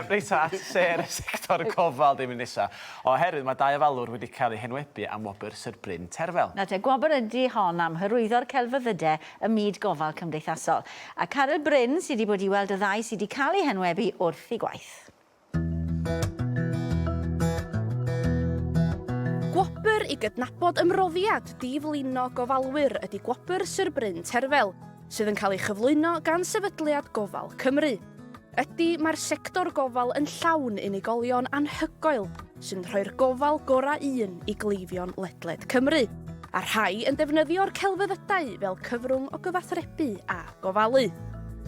Reit ta, at sêr y sector gofal 'di mynd nesa. Oherwydd mae dau ofalwr wedi cael eu henwebu am wobr Sir Bryn Terfel. Nawr te, gwobr ydi hon am hyrwyddo'r celfyddydau ym myd gofal cymdeithasol. A Caryl Bryn sy' 'di bod i weld y ddau sy' 'di cael eu henwebu wrth eu gwaith. Gwobr i gydnabod ymroddiad diflino gofalwyr ydy Gwobr Sir Bryn Terfel, sydd yn cael ei chyflwyno gan Sefydliad Gofal Cymru. Ydy, mae'r sector gofal yn llawn unigolion anhygoel sy'n rhoi'r gofal gorau un i gleifion ledled Cymru, a rhai yn defnyddio'r celfyddydau fel cyfrwng o gyfathrebu a gofalu.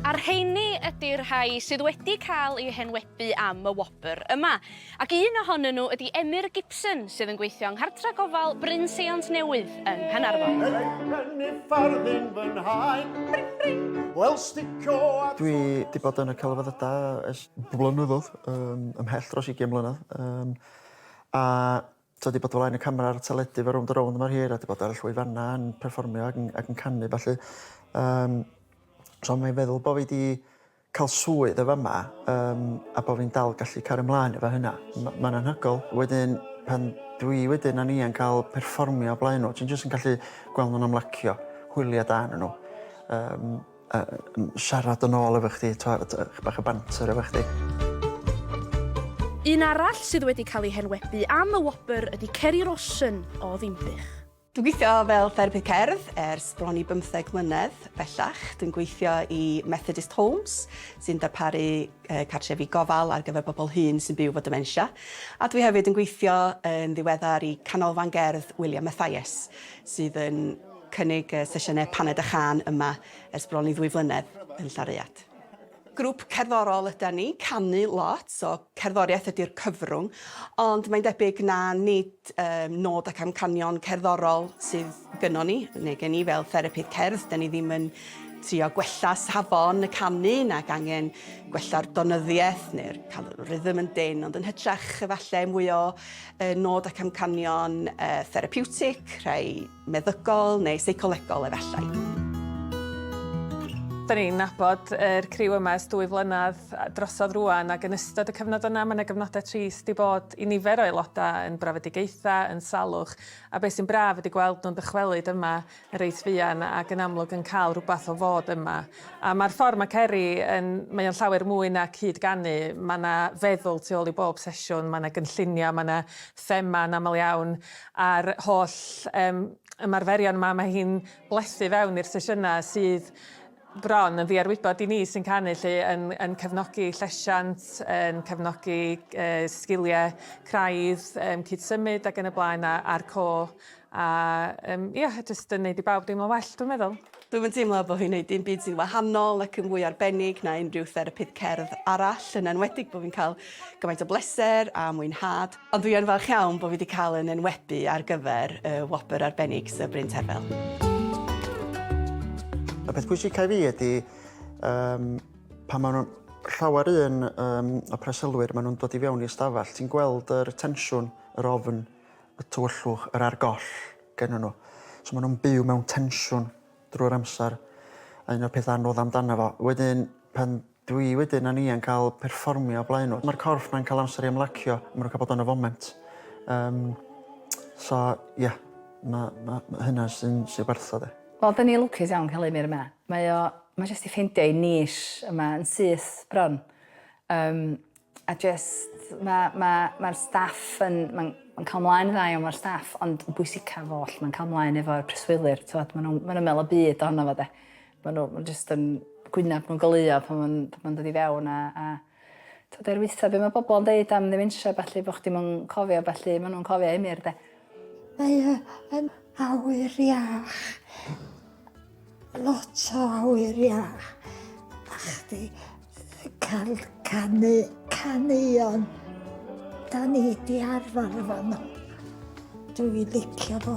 A'r rheini ydy'r rhai sydd wedi cael eu henwebu am y wobr yma. Ac un ohonyn nhw ydy Emyr Gibson sydd yn gweithio yng Nghartre Gofal Bryn Seiont Newydd yng Nghaernarfon. Dwi 'di bod yn y celfyddydau ers blynyddoedd, yym ymhell dros ugian mlynedd, yym a T'od 'di bod o flaen y camera a'r teledu efo Rownd a Rownd mor hir a 'di bod ar y llwyfanna yn perfformio ag yn ag yn canu ballu. Yym so mae'n feddwl bo' fi 'di ca'l swydd y' fama yym a bo' fi'n dal gallu cario mlaen efo hynna. Ma' ma'n anhygol. Wedyn pan dwi wedyn a Nia'n ca'l perfformio o blaen n'w ti'n jyst yn gallu gweld nw'n ymlacio, hwylia da arnyn n'w. Yym. Yy siarad yn ôl efo chdi t'o' chydig bach o banter efo chdi. Un arall sydd wedi cael ei henwebu am y wobr ydy Ceri Rawson o Ddinbych. Dwi'n gweithio fel therapydd cerdd ers bron i bymtheg mlynedd bellach. Dwi'n gweithio i Methodist Homes sy'n darparu cartrefi gofal ar gyfer bobl hŷn sy'n byw efo dementia. A dwi hefyd yn gweithio yn ddiweddar i Canolfan Gerdd William Mathias sydd yn cynnig sesiynau Paned a Chân yma ers bron i ddwy flynedd yn Llanrhaeadr. Grŵp cerddorol ydan ni, canu lot, so cerddoriaeth ydy'r cyfrwng, ond mae'n debyg na nid um, nod ac amcanion cerddorol sydd gynnon ni, neu gen i fel therapydd cerdd, da ni ddim yn trio gwella safon y canu nag angen gwella'r donyddiaeth neu'r cael y rhythm yn dynn, ond yn hytrach efallai mwy o uh, nod ac amcanion uh, therapiwtig, rhai meddygol neu seicolegol efallai. Da ni'n nabod yr criw yma ers dwy flynedd drosodd rwan ac yn ystod y cyfnod yna mae yna gyfnodau trist 'di bod i nifer o aelodau yn brofedigaethau, yn salwch a beth sy'n braf ydy gweld nhw'n dychwelyd yma yn reit fuan ac yn amlwg yn cael rhywbeth o fod yma. A mae'r ffordd mae Ceri yn... mae o'n llawer mwy na cyd-ganu, mae 'na feddwl tu ôl i bob sesiwn, mae 'na gynlluniau, mae 'na thema yn aml iawn a'r holl yym ymarferion 'ma mae hi'n blethu fewn i'r sesiynau sydd bron yn ddiarwybod i ni sy'n canu 'lly, yn yn cefnogi llesiant, yn cefnogi yy sgiliau craidd, yym cydsymud ac yn y blaen a a'r côr a yym ia jyst yn neud i bawb deimlo'n well dwi'n meddwl. Dwi'm yn teimlo bo' fi'n neud dim byd sy'n wahanol ac yn fwy arbennig na unrhyw therapydd cerdd arall, yn enwedig bo' fi'n cael gymaint o bleser a mwynhad. Ond dwi yn falch iawn bo' fi 'di cael yn enwebu ar gyfer y wobr arbennig Sir Bryn Terfel. Y peth pwysica i fi ydy um, pan maen nhw'n llawer un um, o presylwyr, maen nhw'n dod i fewn i ystafell, ti'n gweld yr tensiwn, yr ofn, y tywyllwch, yr ar goll gennyn nhw. So maen nhw'n byw mewn tensiwn drwy'r amser. A un o'r pethau anodd amdano fo. Wedyn, pan dwi wedyn a Nia'n cael perfformio o blaen nhw, mae'r corff 'na'n cael amser i ymlacio, a maen nhw'n cael bod yn y foment. Um, so, ie, yeah, mae ma, ma hynna sy'n sy werth o de. Wel, da ni'n lwcus iawn cael Emyr yma. Mae o, mae jyst i ffeindio ei niche yma yn syth bron. Um, A jyst ma' ma' ma'r staff yn ma'n ma'n ca'l mlaen yn dda iawn efo'r staff ond yn bwysicaf oll ma'n ca'l mlaen efo'r preswylwyr t'wod ma' nw'n ma' nw'n me'wl y byd ohono fo 'de. Ma' n'w ma' jyst yn gwynab nw'n goleuo pan ma'n pan ma'n dod i fewn a a t'wod er witha be' ma' bobol yn deud am ddementia a ballu bo' chdi 'm yn cofio a ballu ma' nw'n cofio Emyr 'de. Mae o yn awyr iach. Lot o awyr iach. A chdi cael canu caneuon. Da ni di arfer efo nhw. Dwi'n licio fo.